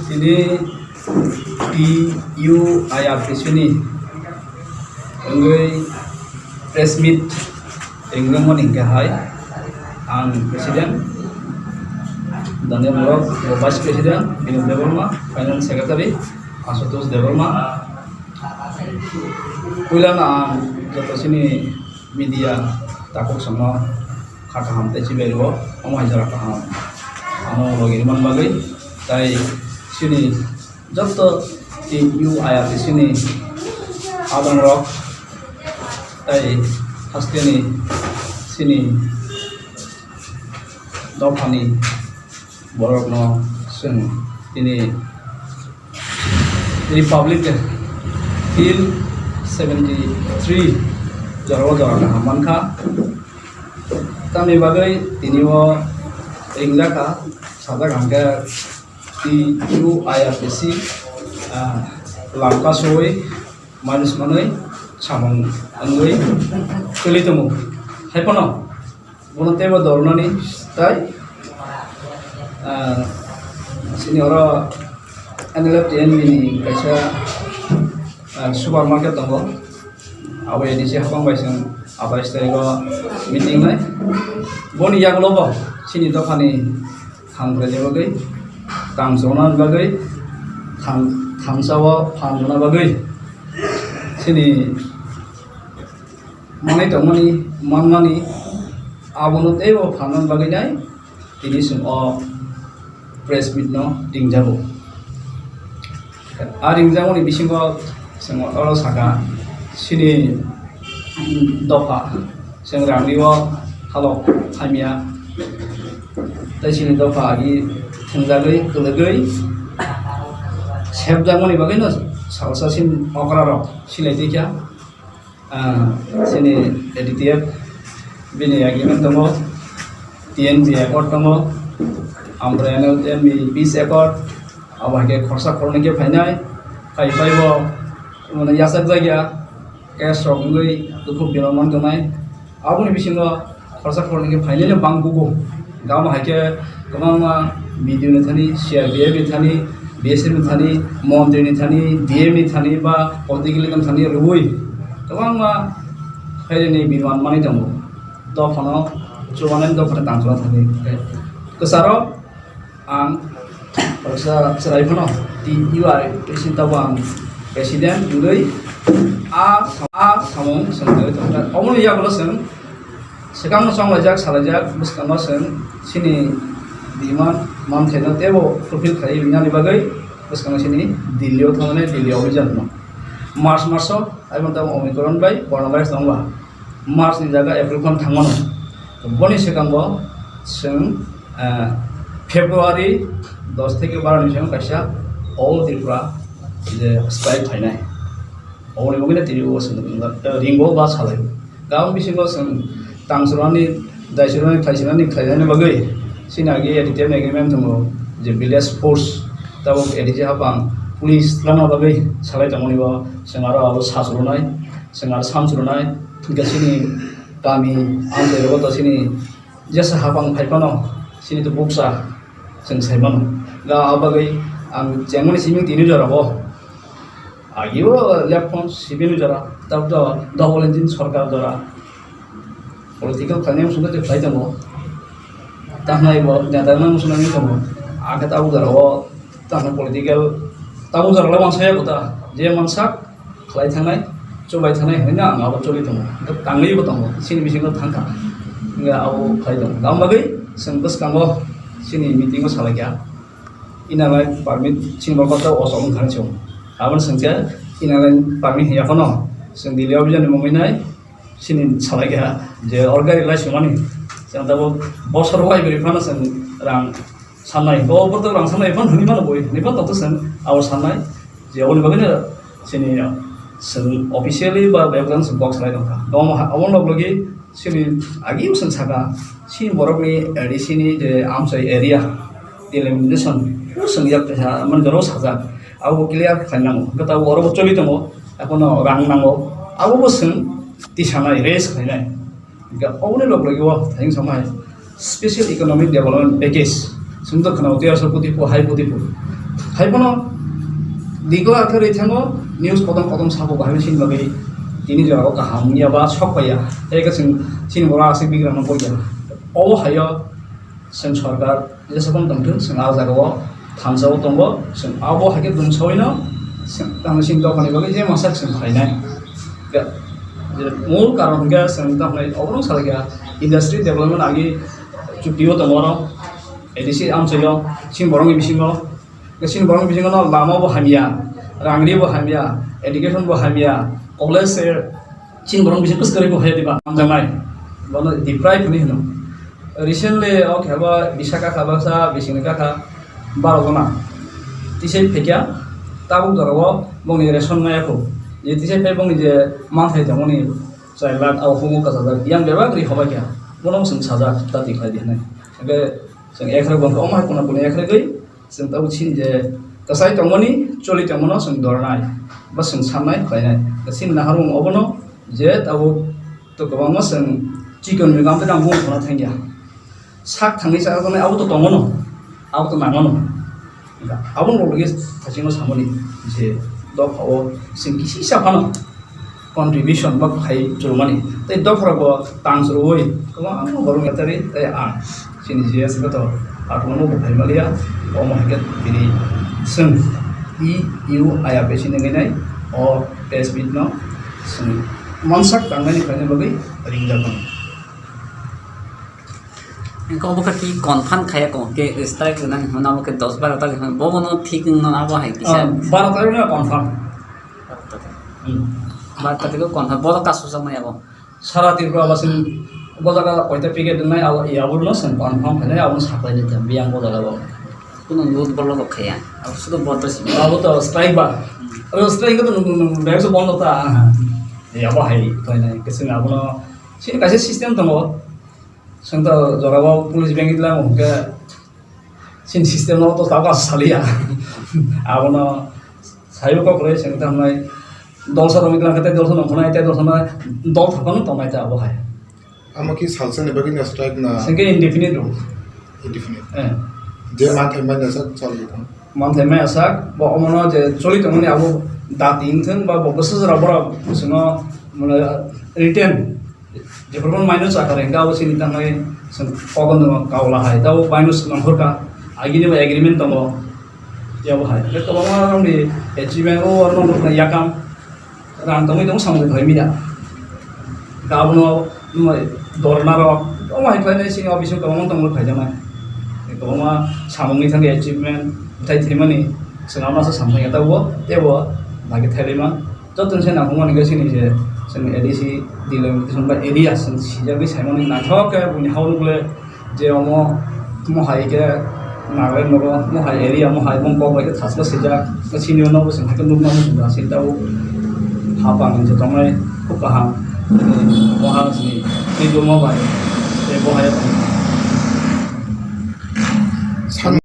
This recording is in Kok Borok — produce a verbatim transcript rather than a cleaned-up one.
Tini T U I R T C ni wngwi press meet ringmani hwnkhe hai ang president, Daniel Borok, vice president, Binod Debbarma, finance secretary, Ashutosh Debbarma. Puilano ang joto chini media takhuk songno kha kaham tei chibai rwo, omo hai jora kaham. Ano logi rwmani bagwi tei chini joto T U I R T C ni adongrok tei hasteni chini dophani borokno chwng tini Republic Hill seventy three jorao jora kaham mankha. Tamni bagwi tini o ringjakha, sajak hwnkhe T U I R T C, ah, lamka suwi manus manwi samung wngwi kwlwi tongo. Hai phano bono teibo dolnani tai, ah, chini oro N L F T N B ni kaisa, ah, supermarket tongo. Abo A D C hapang bai chwng atais tarikh o meeting nai. Boni yagulo bo chini dophani phan rwna bagwi, tang chona bagwi, thang-, thansa o phan rwna bagwi chini manwi tongmani, manmani, abono teibo phan rwna bagwi nai tini chwng o press meet no ringjago. A ringjakmani bisingo chwng oro saka chini dopha chwng rangni o halok hamya tei chini dopha agi thwngjagwi kwlwgwi sepjakmani bagwino salsa chini okra rok silai twi kha. Ah, chini A D T F bini agreement tongo, T N B accord tongo, amtwra N L T N B peace accord, abo hai khe khorsa khornwi khe phainai, phai phai bo mane yachak jakya, case rok wngwi dukhu biron man tongnai. Aboni bisingo khorsa khornwi khe phainai no bang bugo. Gama hai khe kwbangma B D O ni thani, C R P F ni thani, B S F ni thani, montri ni thani, D M ni thani ba political leader ni thani rwui kwbangma phairani biman manwi tongo. Dophano chubanani dophano tangchuna thani. Kwcharo ang kaisa chwrai phano T U I T C tabang president wngwi a, a samung chwng tongkha. Oboni yagulo chwng Swkangno chonglaijak, salaijak, bwskango chwng chini demand manthaino teibo fulfill khlaiwi rinani bagwi bwskango chini Delhi-o thangmani Delhi obhijan hwno. March maso, aiboni tamo Omicron bai coronavirus tongba. March ni jaga April phano thangmano. Boni swkango chwng, eh, February dos theke baro ni simi kaisa All Tripura je strike khlainai. Oboni bagwino tini o chwng ringo ba salai. Gabang bisingo chwng tangsurani, daisurani, khlaisurani, khlainani bagwi chini agi A D T F ni agreement tongo je village force tabuk A D C hapang police twlangna bagwi salai tongmani bo chwng aro abo sasurunai, chwng aro samsurunai, hwnkhe chini kami amchai rogo to chini jesa hapang phai phano chini to buksa chwng sai mano. Ga abagwi ang chengmani simi tini jora bo. Agio left front sibini jora, tabuk double engine sorkar jora. Political khainai muchungkhe tei khlai tongo. Tahnai bo neta nang muchungna wngwi tongo. Akhe tabuk jora o tahnai political tabuk jora le mansa ya kota. Je mansak khlai thangnai, chubai thangnai hinwi ang abo choli tongo. Tangwi bo tongo. Chini bisingo thangkha. Nga abo khlai tongo. Tamo bagwi chwng bwskango chini meeting o salai kha. Inner line permit chini bo kota o chong thang chong. Aboni sengke inner line permit hiya kono. Seng Delhi o bijani mungwi nai chini salai keha je or gari lai sumani. Seng tabo bosor wai beri phano seng rang sanai. Bo borok rang sanai phano hwnwi mano boi. Hwnwi phano tokto seng abo sanai. Je oboni bagwi no chini seng officially ba bebak jang seng kok salai tongkha. Omo ha-, omo nog logi Chini agi bwswng saka, chini borokni A D C ni je amchai area delimitation, o swngjak kaisa, mani jora o sajak, abo clear khlai nango. Hwnkhe tabuk oro bo choli tongo, ekhono rang nango, abo bo chwng tisanai, raise khlainai. Hwnkhe oboni log logi o thayung samai special economic development package, chwng to khwnao tei aswk koti pho, hai koti pho. Hai bono declare khe rwi thango, news kotom kotom sabo bahai chini bagwi tini jorao kaham wngya ba sok paiya. Tei khe chwng chini borok aswk bigrang no pokya. Obo haio chwng sorkar jesa phano tongthwng, chwng a jagao thansa o tongo, chwng abo hai khe dum sawino chwng tamo chini dophani bagwi je masa chwng khlainai. Ga-, je mul karon hwnkhe chwng tamo oborok salai kha industry development agi chukti o tongo oro, A D C amchaio chini borokni bisingo. Chini borok bisingo no lama bo hamya, rangri bo hamya, education bo hamya, college se chini borok bising kwskwrwi bo haya diba hamjaknai, bono deprive hinwi hino. Recently o khe bo Visakha kha baksa bisingni kakha baro jona tisai phaikya, tabuk jorao bongni ration maya kho, je tisai phai bongni je manthai tongmani char lakh abo humo kwchajak yang bebak ri hobai kha, bono chwng sajak ta tikhlai di hinwi. Hwnkhe chwng ekhrok bongkha omo hai kuna kuna ekhrogwi Chwng tabuk chini je kwchai tongmani, choli tongmano chwng dornai, ba chwng sannai khlainai. Chini naharmung obono je tabuk to kwbangma chwng chikon mikam tei nang bung khna thangya. Sak thangwi chajaknai abo to tongono, abo to nangono. Aboni ulo khe thaichingno samani je dophao chwng kisi sa phano contribution ba khai churumani. Tei dophra bo tang churui kwbangma borok yatari tei ang chini G S khe to autonomo bo khai maliya. Omo hai khe tini chwng E U I A P C ni ngai nai o press meet no chwng mansak tangnani khlaina bagwi ringjak mano. Engkho obo khe twi confirm khaiya kho, ke strike rwnani hwnna obo khe dos baro tarikh hwnna, bobo no thik wngno abo hai kisa. Ah, baro tarikh no confirm. Hmm. Baro tarikh o confirm, bodo kasu jaknai abo. Sara Tripura basing bo jaga koita picket wngnai, abo, abo no chwng confirm khainai, abo no saklai nai ta, biyang bo jaga bo. Kuno youth bolo bo khaiya, abo sudo bodo si. Abo to strike ba. Hmm. Abo strike to nung, nung, nung, nung, bondo ta. Hmm. Ya, abo hai khlainai, keseng abo no. Sini kaisa system tongo. Chwng to jorao police bengwi tlang hwnkhe chini system no to tabuk saliya. Abono saibo kok rwi chwng tamo dol sa romwi tlang khe tei dol sa nongkhornai tei dol sa dol thangkhano tongnai ta abo hai. Amo ki salsa ni bagwi na strike na? Chwng khe indefinite rw. Indefinite. Eh. Je manthai manya sa chal di thang. Manthai maya sak, bo omono je choli tongmani abo dati wngthang ba bo bwsajra borok chwngno mane written jephuru mano chakar hwnkhe abo chini tangwi chwng kogon tongo kaula hai tabo baino swkang hurkha agini bo agreement tongo tei abo hai tei kwbangma rokni achievement o oro nukna yakam. Rang tongwi tong samung thai mila. Abono dorna rok omo hai khlainai sini office o kwbangma tongwi phaijaknai. Kwbangma samungni thangwi achievement bwthai thaimani chwng abono samthai ya tabo tebo bagwi thailaima. Joto se nangkukmani khe sini je chwng A D C delimitation ba area chwng sijagwi saimani naithok khe buini hao nukle. Je omo, omo hai khe Nagaland nogo, omo hai area, omo hai bong kok bai khe thasla swijak, sini o nogo chwng hai khe nukna muchung da, sini tabuk hapang je tongnai, khub kaham, omo ha sini, tei omo bai, tei bo hai.